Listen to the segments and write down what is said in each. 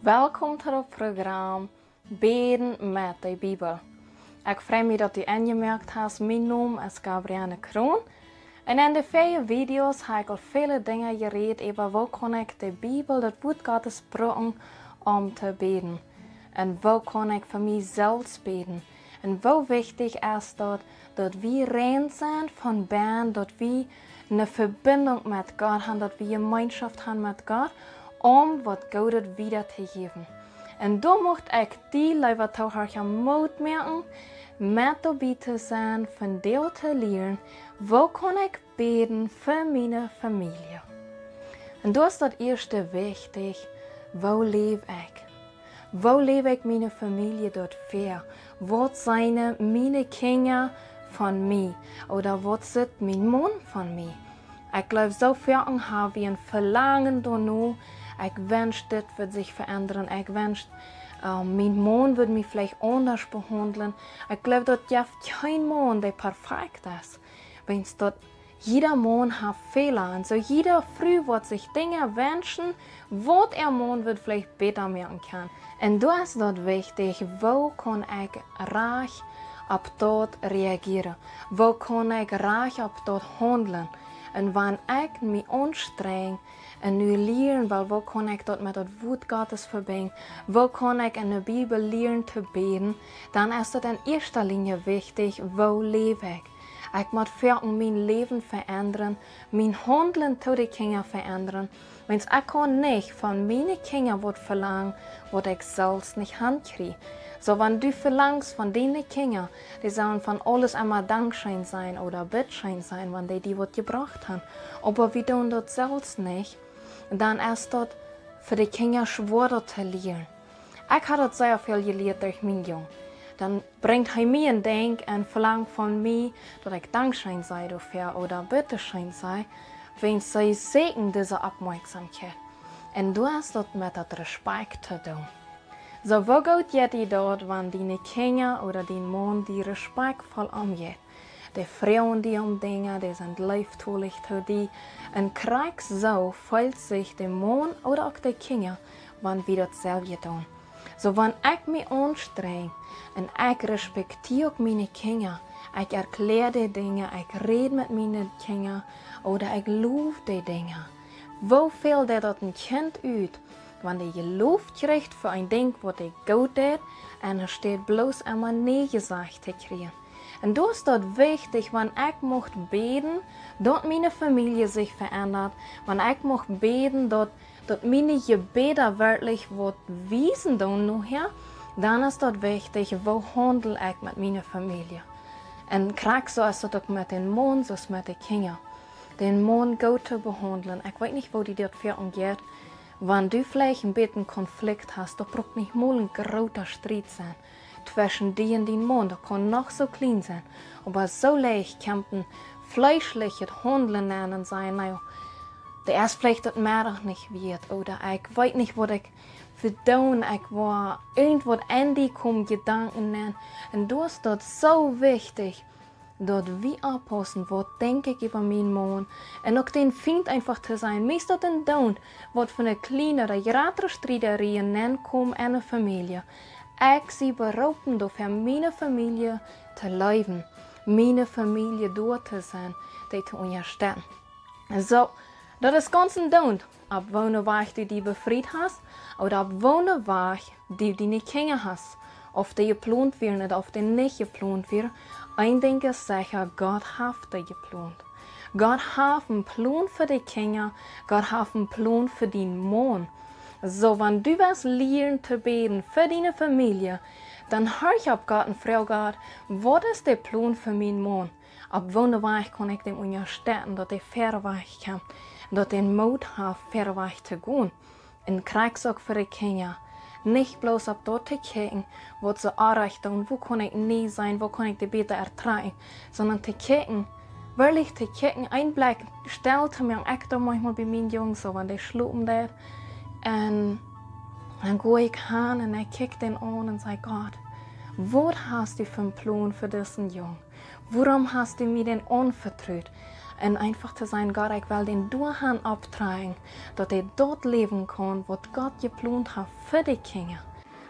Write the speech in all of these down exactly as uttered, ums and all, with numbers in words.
Welkom to daut Program Bäden met de Bibel. Ekj frei mie, daut du enjemoakt hast. Mien Nomen es Gabrielle Kroon. Un en de väaje Videos hab ekj aul väle Dinja jerät äwa woo kaun ekj de Bibel, daut Wuat Gottes, brucken om to bäden. Un woo kaun ekj fa mie selfst bäden. Un woo wichtich es daut, daut wie rein sent von bennen, daut wie eene Vebinjunk met Gott haben, daut wie Jemeenschoft haben met Gott, om waut Goodet wieda to jäwen. Un doa mucht ekj die, leewa Toohiera, Moot moaken, met doabie to sennen, von die to lieren, woo kaun ekj bäden fa miene Famielje. Un doa es daut ieeschte wichtich, woo läw ekj? Woo läw ekj miene Famielje daut väa? Waut seenen miene Kjinja von mie? Ooda waut sitt mien Maun von mie? Ekj jleew, soo väl haben wie een Velangen doano. Ekj wensch, dit wudd sikj veendren. Ekj wensch, äh, mien Maun wudd mie veleicht aundasch behaundlen. Ekj jleew, daut jeft kjeen Maun, dee perfekt es. Wiels daut jieda Maun haft Fäla. Un soo jieda Fru woat sikj Dinja wenschen, waut äa Maun wudd veleicht bäta moaken kjennen. Un doa es daut wichtich, woo kaun ekj rajcht opp daut reagieren? Woo kaun ekj rajcht opp daut haundlen? Un wan ekj mie aunstrenj un nu lieren well, woo kaun ekj daut met daut Wuat Gottes vebinjen? Woo kaun ekj en de Bibel lieren to bäden? Dan es daut en ieeschte Linje wichtich, woo läw ekj? Ekj mott foaken mien Läwen veendren, mien Haundlen to de Kjinja veendren. Wiels ekj kaun nich von miene Kjinja waut velangen, waut ekj selfst nich hankjrie. Soo, wan du velangst von diene Kjinja, dee sellen von aules emma dankscheen sennen ooda bittscheen sennen, wan dee die waut jebrocht haben, oba wie doonen daut selfst nich, dan es daut fa de Kjinja schwoa daut to lieren. Ekj hab daut sea väl jelieet derch mienen Jung. Dan brinjt hee mie een Dinkj un velangt von mie, daut ekj dankscheen saj doafäa ooda bittescheen saj, wiels see sieekjen dise Oppmoakjsomkjeit. Un doa es daut met daut Respekt to doonen. Soo, woo goot jeit die daut, wan diene Kjinja ooda dien Maun die respektvoll omjeit? Dee froagen die om Dinja, dee sent leeftolich to die. Un krakjt soo feelt sikj de Maun ooda uk de Kjinja, wan wie daut selwje doonen. Soo, wan ekj mie aunstrenj un ekj respektieer uk miene Kjinja, ekj erkjläa dee Dinja, ekj räd met miene Kjinja ooda ekj low dee Dinja. Woo felt daut een Kjint ut, wan dee jeloft kjricht fa een Dinkj, waut dee goot deit, un hee steit bloos emma nä jesajcht to kjrieen? Un doa es daut wichtich, wan ekj mucht bäden, daut miene Famielje sikj veendert, wan ekj mucht bäden, daut, daut miene Jebäda werkjlich waut wiesen doonen nohäa, dan es daut wichtich, woo haundel ekj met miene Famielje. Un krakjt soo es daut uk met dän Maun, soo aus met de Kjinja. Dän Maun goot to behaundlen. Ekj weet nich, woo die daut foaken jeit. Wan du veleicht een bät Konflikt hast, daut brukt nich mol een groota Striet sennen tweschen die un dien Maun. Daut kaun noch soo kjlien sennen. Oba soo leicht kjemt een fleeschlichet Haundlen aun un sajen: "Na jo, dee es veleicht daut Meddach nich wieet, ooda ekj weet nich, waut ekj fa doonen, ekj woa irjentwaut en die komen Jedanken aun." Un doa es daut soo wichtich, daut wie oppaussen, waut denkj ekj äwa mienen Maun, un uk dän Fient eefach to sennen. Meist daut een Doont, waut von eene kjliene ooda jratre Striederie nenkomen en eene Famielje. Ekj sie beroopen, doafäa miene Famielje to leewen, miene Famielje doa to sennen, dee to unjastetten. Soo, daut es gaunz een Doont, opp woone Wajch du die befriet hast, ooda opp woone Wajch du diene Kjinja hast, auf dee jeplont wieren ooda auf dee nich jeplont wieren. Een Dinkj es secha, Gott haft dee jeplont. Gott haft een Plon fa de Kjinja, Gott haft een Plon fa dien Maun. Soo, wan du west lieren to bäden fa diene Famielje, dan horch opp Gott un froag Gott: "Waut es de Plon fa mienen Maun? Opp woone Wajch kaun ekj däm unjastetten, daut dee wieda kjemt, daut dee Moot haft, wieda to gonen?" Un krakjt soo uk fa de Kjinja. Nich bloos opp daut to kjikjen, waut see orrajcht doonen, woo kaun ekj nä sennen, woo kaun ekj dee bäta ertrakjen, sonda to kjikjen, werkjlich to kjikjen, een Blikj stell to moaken. Ekj doo maunchmol bie mienen Jung soo, wan dee schlopen deit, un dan go ekj han un ekj kjikj dän aun un saj: "Gott, waut hast du fa een Plon fa disen Jung? Wuarom hast du mie dän aunvetrut?" Un eenfach to sajen: Gott, ekj well dän doahan opptrakjen, daut hee daut läwen kaun, waut Gott jeplont haft fa de Kjinja.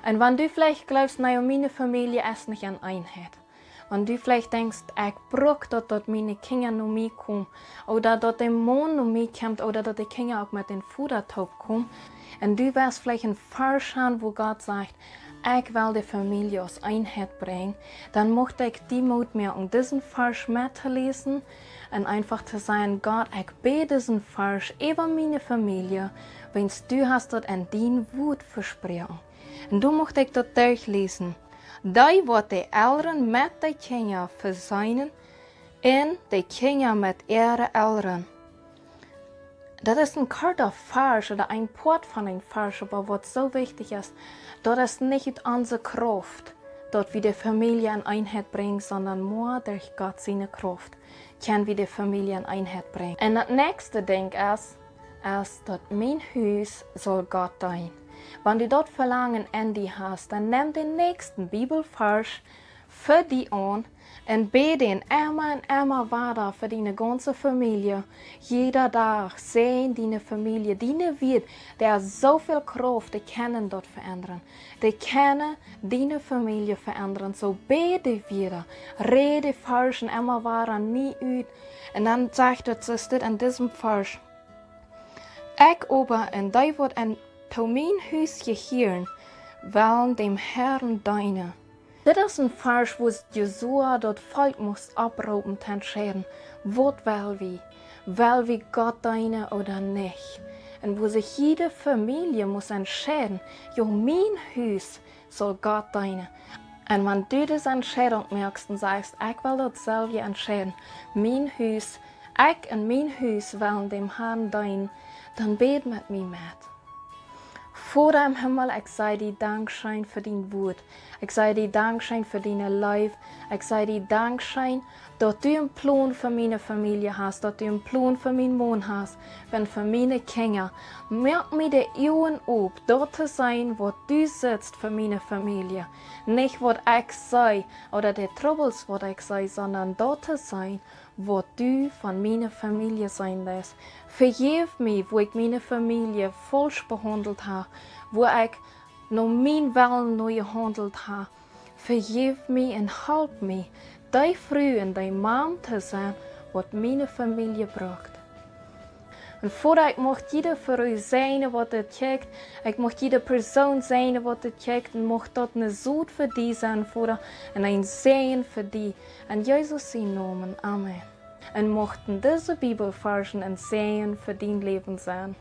Un wan du veleicht jleefst: Na jo, miene Famielje es nich en Eenheit. Wan du veleicht denkjst: Ekj bruck daut, daut miene Kjinja no mie komen, ooda daut de Maun no mie kjemt, ooda daut de Kjinja uk met dän Voda toop komen. Un du woascht veleicht een Varsch han, wua Gott sajcht: Ekj well de Famielje aus Eenheit brinjen. Dan mucht ekj die Moot moaken, disen Varsch met to läsen un eenfach to sajen: Gott, ekj bäd disen Varsch äwa miene Famielje, wiels du hast daut en dien Wuat vesproaken. Un dan mucht ekj daut derchläsen: Dee woat de Elren met de Kjinja veseenen, un de Kjinja met äare Elren. Daut es een korta Varsch, ooda een Poat von een Varsch, oba waut soo wichtich es: Daut es nich ut onse Krauft, daut wie de Famielje en Eenheit brinjen, sonda mau derch Gott siene Krauft kjenn wie de Famielje en Eenheit brinjen. Un daut näakjste Dinkj es, es daut: Mien Hus saul Gott deenen. Wan du daut Velangen en die hast, dan nemm dän näakjsten Bibelvarsch fa die aun un bäd dän emma un emma wada fa diene gaunze Famielje. Jieda Dach säajen diene Famielje. Diene Wieed, dee haben soo väl Krauft, dee kjennen daut veendren. Dee kjennen diene Famielje veendren. Soo bäd dee wada, räd dee Varschen emma wada nie ut. Un dan sajcht daut, soo steit en disen Varsch: Ekj oba un dee, waut en to mien Hus jehieren, wellen däm Herrn deenen. Dit es een Varsch, wua Josua daut Volkj must opproopen to entscheiden: Waut well wie? Well wie Gott deenen ooda nich? Un wua sikj jiede Famielje must entscheiden: Jo, mien Hus saul Gott deenen. Un wan du dise Entscheidunk moakst un sajchst: Ekj well daut selfst entscheiden, mien Hus, ekj un mien Hus wellen däm Herrn deenen, dan bäd met mie met. Voda em Himmel, ekj saj die Dankscheen fa dien Wuat. Ekj saj die Dankscheen fa diene Leew. Ekj saj die Dankscheen, daut du een Plon fa miene Famielje hast, daut du een Plon fa mienen Maun hast, un fa miene Kjinja. Moak mie de Uagen op, daut to seenen, waut du sitst fa miene Famielje. Nich waut ekj saj ooda de Trubbels, waut ekj saj, sonda daut to seenen, waut du von miene Famielje seenen deist. Vejeff mie, wua ekj miene Famielje faulsch behaundelt hab, wua ekj no mienen Wellen no jehaundelt hab. Vejeff mie un halp mie, dee Fru un dee Mame to sennen, waut miene Famielje brukt. Un Voda, ekj mucht jiede Fru säajnen, waut dit kjikjt. Ekj mucht jiede Persoon säajnen, waut dit kjikjt. Un mucht daut ne Sot fa die sennen, Voda, un een Säajen fa die. En Jesus sienen Nomen, amen. Un muchten dise Bibelvarschen een Säajen fa dien Läwen sennen.